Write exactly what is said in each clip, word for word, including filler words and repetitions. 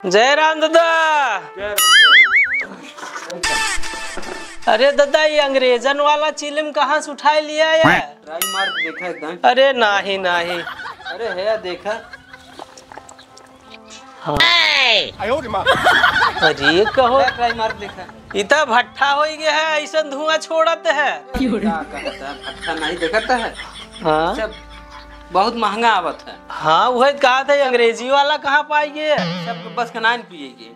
जय राम दादा। जय राम, जय राम। अरे दादा, ये अंग्रेजन वाला चिलम कहाँ से उठाए लिया है? Try मार के देखा एकदम। अरे नाही, नाही। अरे है, देखा। हाँ। अरे कहो। Try मार के देखा। इतना भट्ठा हो गया है, ऐसा धुआं छोड़त है। का कहता है, भट्ठा नहीं देखता है? हाँ। सब बहुत महंगा आवत है। हाँ, वही कहा था, अंग्रेजी वाला कहाँ पाई गए? सब बस के नाइन पिएगे।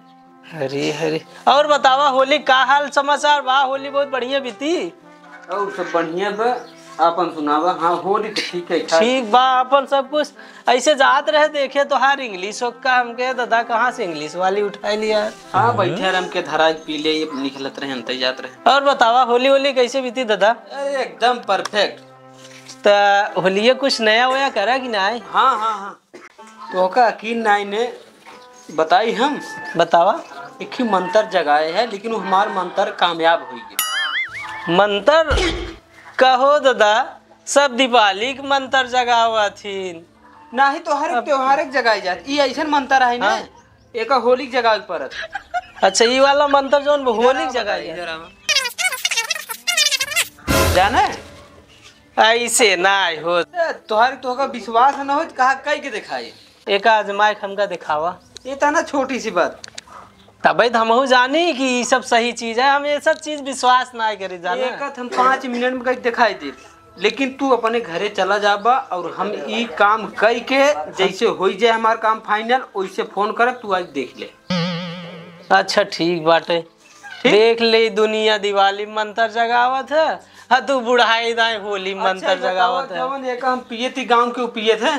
अरे, अरे, और बतावा, होली का हाल समाचार बा? होली बहुत बढ़िया बीती? और सब बढ़िया बा, आपन सुनावा। हाँ, होली तो ठीक है, ठाक। ठीक बा, आपन सब कुछ। ऐसे जात रहे देखे तोहार English ओक्का, हमके दादा कहाँ से English वाली उठाई लिया। हाँ, बैठे रहे, हमके धरा के पी ले, ये निकलत रहे, अंते जात रहे। और बतावा, होली, होली कैसे बीती दादा? अरे, एकदम perfect। त होलिये कुछ नया वया करा कि नाय? हाँ, हाँ, हाँ। तोहका यकीन नाई ने बताई हम। बतावा। एक ही मंत्र जगाए है, लेकिन वो हमार मंत्र कामयाब होई गए। मंत्र? कहो दादा, सब दीवाली के मंत्र जगावत हिन। नाही, तो हर एक अब त्योहार के जगाई जात। ई ऐसन मंत्र है ना, हाँ। एका होली के जगावे के पड़त। अच्छा, ई वाला मंत्र जौन होली के जगाई जात। इधर आवा। जाने? ऐसे ना हो। ए, तोहर, तोहका विश्वास न हो त कहा कई के दिखाई। एक आजमाए के हमका दिखावा। ये तो ना छोटी सी बात। तबे तो हमहू जानी कि ई सब सही चीज है, हम ये सब चीज विश्वास ना करी, जाना। एक हम पाँच मिनट में कहीं दिखाई दे, लेकिन तू अपने घरे चला जाबा और हम ई काम कई के जैसे होई जाए हमार काम final, वैसे फोन करब, तू आज देख ले। अच्छा, ठीक बाटे। ठीक? देख ले दुनिया दिवाली मंत्र जगावत है, हाँ, तू बुढ़ाई दाई होली मंत्र अच्छा, बताओ, जगावत है। जवन एक हम पिए थी गाँव के, उ पिए थे?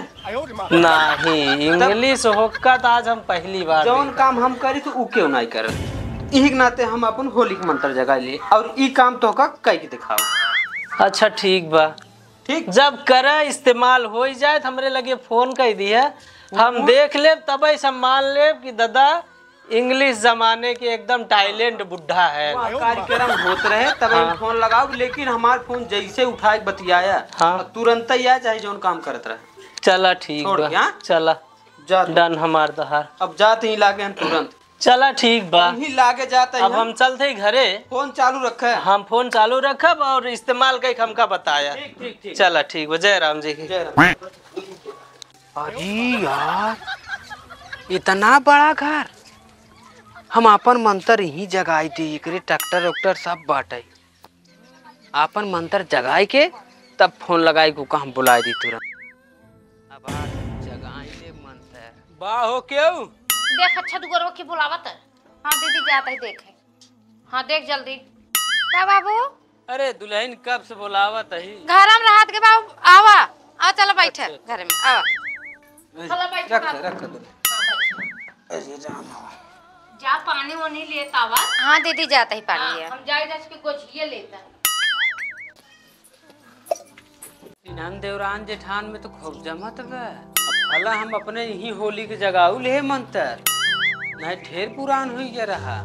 नाही, तब English होका त आज हम पहली बार जवन देखा। काम हम करी तो उ क्यों नहीं करत? इही के नाते हम अपन होली के मंत्र जगा लिए और ई काम तोहका कई के दिखाओ। अच्छा, ठीक बा। ठीक? जब करे इस्तेमाल होई जाए त हमरे लगे फोन कई दिहे, हम हम देख लेब, तबे सम्मान लेब कि दादा English जमाने के एकदम talent बुढ़ा है। वहाँ कार्यक्रम होत रहे, तब हाँ। फोन लगाओ, लेकिन हमार फोन जैसे उठाए के बतियाया, हाँ। अब तुरंत ही आ, चाहे जौन काम करत रहे। चला ठीक छोड़ बा। के, हाँ? चला। जा तू। Done हमार तोहार। अब जात ही लागे हम तुरंत। चला ठीक बा। हम ही लागे जात ही अब हम। हम चलते ही घरे। फोन चालू रखे। हम फोन चालू रखब और इस्तेमाल कई हमका बताया। ठीक, ठीक, ठीक। चला ठीक बा। जय राम जी की। जय राम। अरे यार, इतना बड़ा घर, हम आपन मंतर इहीं जगाई दी, एकरे ट्रैक्टर वैक्टर सब बाटे। आपन मंतर जगाई के तब फोन लगाई के ओका हम बुलाई दी तुरंत। अब आज जगाई दे मंतर। बा हो केहू? देख अच्छा दुगरवा के बुलावत है। हाँ दीदी जात है देखे। हाँ, देख जल्दी। का बाबू? अरे, दुलहिन कब से बोलावत ही? घरम रहत के बाबू, आवा। आ, चला बैठे अच्छा, अच्छा। घरे में, आवा। अरे, चला बैठ रख, बाबू। रख दे। हाँ, बैठ। अरे राम। जा पानी वानी लेत आवा। हाँ दीदी, जात ही पानी हाँ, ले। हम जाए जाए के गोझिए लेता। इन्हन देवरान जेठान में तो खूब जमत बा। अब भला हम अपने यही होली के जगाऊ ले मंतर, नहीं ढेर पुरान हुई गया रहा।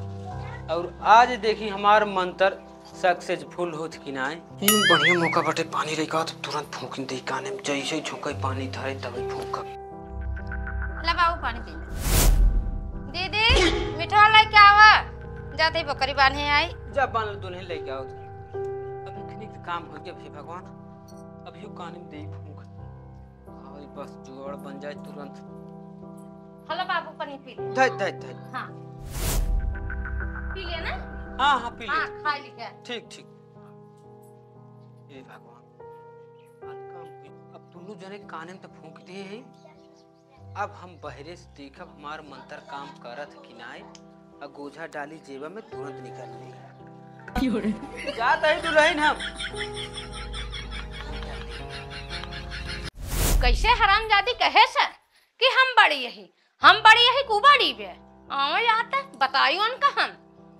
और आज देखी हमार मंतर successful होत कि नाय। ई बढ़िया मौका बटे, पानी लइका तो तुरंत फूंक दे काने में, जैसे ही झोंके पानी धरे तबे फूंक। ला बाबू पानी पी। दीदी, मिठवा लेके आवा, जाते ही बकरी बांधे आई। जा बांध लो दुल्हन, लेके आओ। अब इखनी के काम हो गया, हे भगवान। अभियो काने में देई फूंक। हाँ, ई बस जुगाड़ बन जाए तुरंत। हलो बाबू, पानी पी ले। धै, धै, धै। हाँ। पी ले ना? हाँ, हाँ, पी ले। हाँ, खा लिया। ठीक, ठीक। हे भगवान। अब काम हुई। अब दुनू जने काने में तो फूंक दिए हैं। अब हम बहरे से देखब हमार मंतर काम करत है कि नाय। आ गोझा डाली जेबा में, तुरंत निकल ली। जात ही दुलहिन हम। कैसे हरामजादी कहे से कि हम बड़ी यही, हम बड़ी यही कु बड़ी बे। आवे जाते बताई उनका हम,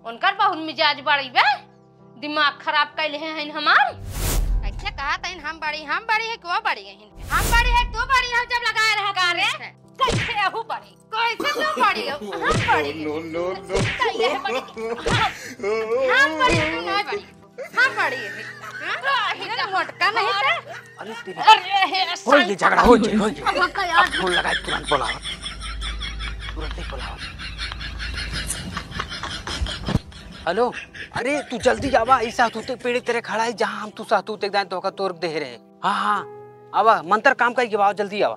उनकर बहुत मिजाज बड़ी बे। दिमाग खराब कैले हैं हमार। कैसे कहा तइन हम बड़ी, हम बड़ी है, क्यों बड़ी है? हम बड़ी है, तू बड़ी है, जब लगाए रहा का रे? कैसे अहू बड़ी? कैसे तू बड़ी हो? हम बड़ी है। No, no, no, no। कैसे बड़ी? हम, हम बड़ी है, तू नहीं बड़ी। हम बड़ी है। हाँ? इधर मोटका नहीं था। अरे तेरी अरे हे हो ये झगड़ा हो ये, हो ये। अब का यार? अब फोन लगाए, तुरंत बुलाओ। तुरंत ही बुलाओ। हेलो, अरे तू जल्दी आवा, ई सहतूते के पेड़े तरे खड़ा है, जहाँ हम तू सहतूते के दाएं तोहका तोड़ के देहे रहे। हाँ, हाँ, आवा, मंतर काम करी के आवा, जल्दी आवा।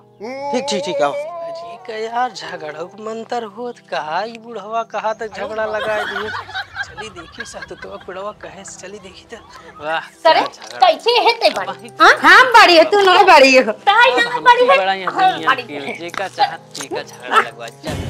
ठीक, ठीक, ठीक, आवा। अरे का यार, झगड़ा के मंतर होत, कहा ई बुढ़वा कहाँ तक झगड़ा लगाए दिए। चली देखी सहतूतवा के पेड़वा कहे से, चली देखी तो। वाह, करे, क्या झगड़ा। कैसे है ते बड़ी? हाँ? हम बड़ी है, तू नहीं बड़ी हो। ताई ना बड़ी है। बड़ा यहाँ हम दुनिया बड़ी के है। जेका चाहत, जेका झगड़ा लगवा, चल।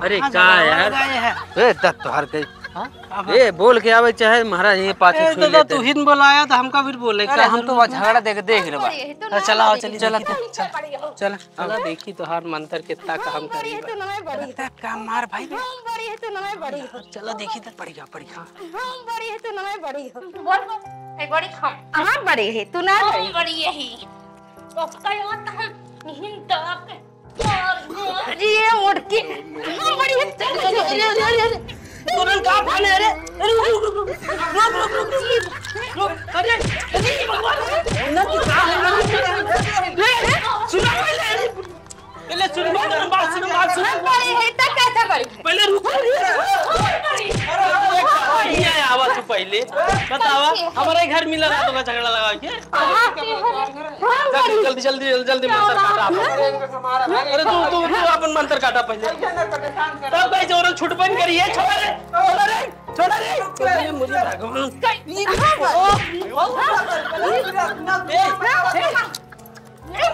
अरे कहाँ का झगड़ा यार? लगा है? ए, दत्त तोहर गई। हाँ? ए, बोल के आवे चाहे महाराज, ये पाछे ए, छुई दादा, लेते। तू ही न बोलाया तो हमका फिर बोले अरे, का हम तो जरूरत वहाँ है? झगड़ा देख, देख रहे बा। बड़ी है, तू हाँ, ना चला, बड़ी चली, है। चला, चला, चला। चला। चला देखी तोहार मंतर कितना काम करी बा। तू नहीं बड़ी हो। का मार भाई। हम बड़ी है, तू नहीं बड़ी हो। चला देखी तो। बढ़िया, बढ़िया। हम बड़ी है, तू नहीं बड़ी हो। बोल, बोल। ए, बड़ी हम। हम बड़ी है, तू ना हम बड़ी। बड़ी यही। ओकर मत हम निहिन दबा के मार दो। अरे, ये उठ के। हम बड़ी है, चल, चल, चल। अरे, अरे, अरे, अरे। तुरंत का फाने, अरे? अरे, रुक, रुक, रुक, रुक। रुक, रुक, रुक, रुक। रुक, अरे, अरे, ये भगवान। ना, तू का है? ए, ए, सुना पहले, अरे। पहले सुन, बात सुन, बात सुन। हम बड़ी है, तब कैसे बड़ी है? पहले रुक। अरे, अरे, अरे, अरे, ये आवा तू पहले। बतावा, कैसे है? हमारे घर मिला रहा तो का झगड़ा लगा के? हाँ, हाँ, चल, बड़ी। जल्दी, जल्दी, जल्दी, जल्दी मंतर काटा अपन। हाँ? अरे तू, तू, तू अपन मंतर काटा पहले। तब भाई जोरन छुटबन करिए, छोड़ रे, छोड़ रे, छोड़ रे। अरे मुझे भगवान। हाँ, बड़ी। ए, ए,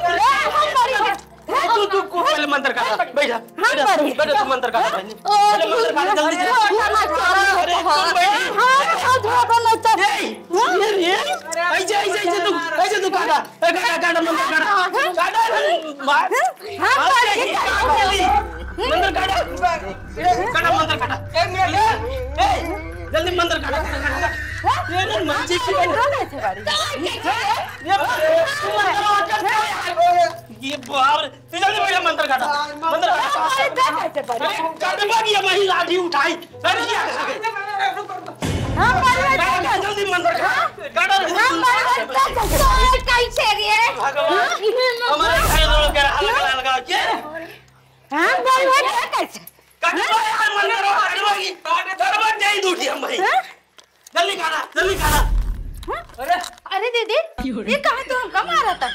हम बड़ी है। ए, तू, तू, तू पहले मंतर काटा, बैठा, हम बैठा, बड़ी। बैठा, तू मंतर काटा पहले। ओ, पहले मंतर काटा, जल्दी, जल्दी। ओ, क्षमा करो। अरे, तू बैठ। हाँ, हाँ, धोखा नहीं तो। ए, ए, ए, ऐसे, ऐसे, ऐसे तू, ऐसे तू काटा। ए, काटा, काटा, मंतर काटा। काटा, मार। हम मार बड़ी के है। काटा, जल्दी। मंतर काटा। काटा, मंतर काटा। ए, ए, जल्दी मंतर काटा, मंतर काटा। ये ना मर्जी की। ये, ये बाप रे, तू जल्दी बैठा, मंतर काटा। मंतर काटा। अरे, काटबा की ये वही लाठी उठाई। अरे, ये आ गए। काटा, जल्दी मंतर काटा। काटा। कैसे रे? भगवान, हमारे घर लोग के हाल लगा लगा के। हाँ, बोल, बोल, बोल, कैसे? कटवा यार, मंतर हो, कटवा की, कटवा दे दूठी हम भाई। हाँ? जल्दी काटा, जल्दी काटा। हाँ? अरे। अरे दीदी, ये काहे तू हमका मारा था?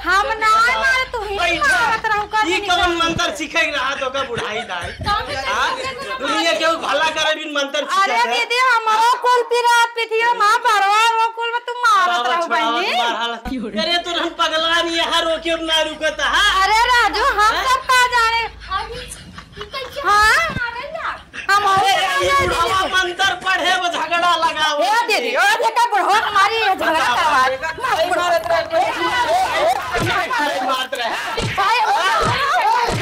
हम ना मारे, तू ही भाई, मारत रहू का ये दीदी कौन का? मंतर सीखे के रहा तो का बुढ़ाई दाई? हाँ? दुनिया के भला करे बिन मंतर सीखे अरे है? दीदी, हमरो कुल पिरात पिथियो माँ बरवा रो कुल में तू मारत बाबा रहू छोड़ावत बहिनी। मारल। अरे तोर हम पगला नहीं यहाँ रोके ना रुकत हा। अरे राजू, हम हैं? सब का जाने। अभी ई कैसे हाँ? आ गई ना? हम अरे, अरे, ये बुढ़वा मंतर पढ़े, वो झगड़ा लगाओ। ए दीदी, ओ देखा बुढ़वा हमारी ये झगड़ा करवा। अरे, मारत रहे।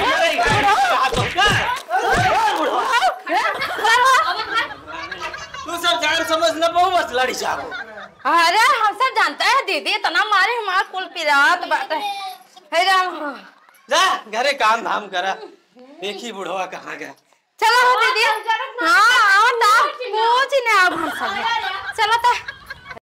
अरे, कहा तो का? ए, बुढ़वा। तू सब जान समझ न पाऊ, बस लड़ी जाओ। अरे, हम सब जानते हैं दीदी, इतना मारे हमारा कुल पिरात बाटे। हे राम। जा, घरे काम धाम करा। देखी बुढ़वा कहाँ गया। चला हो दीदी। हाँ, आओ ना। पूछ ना अब हम सब। चला ता।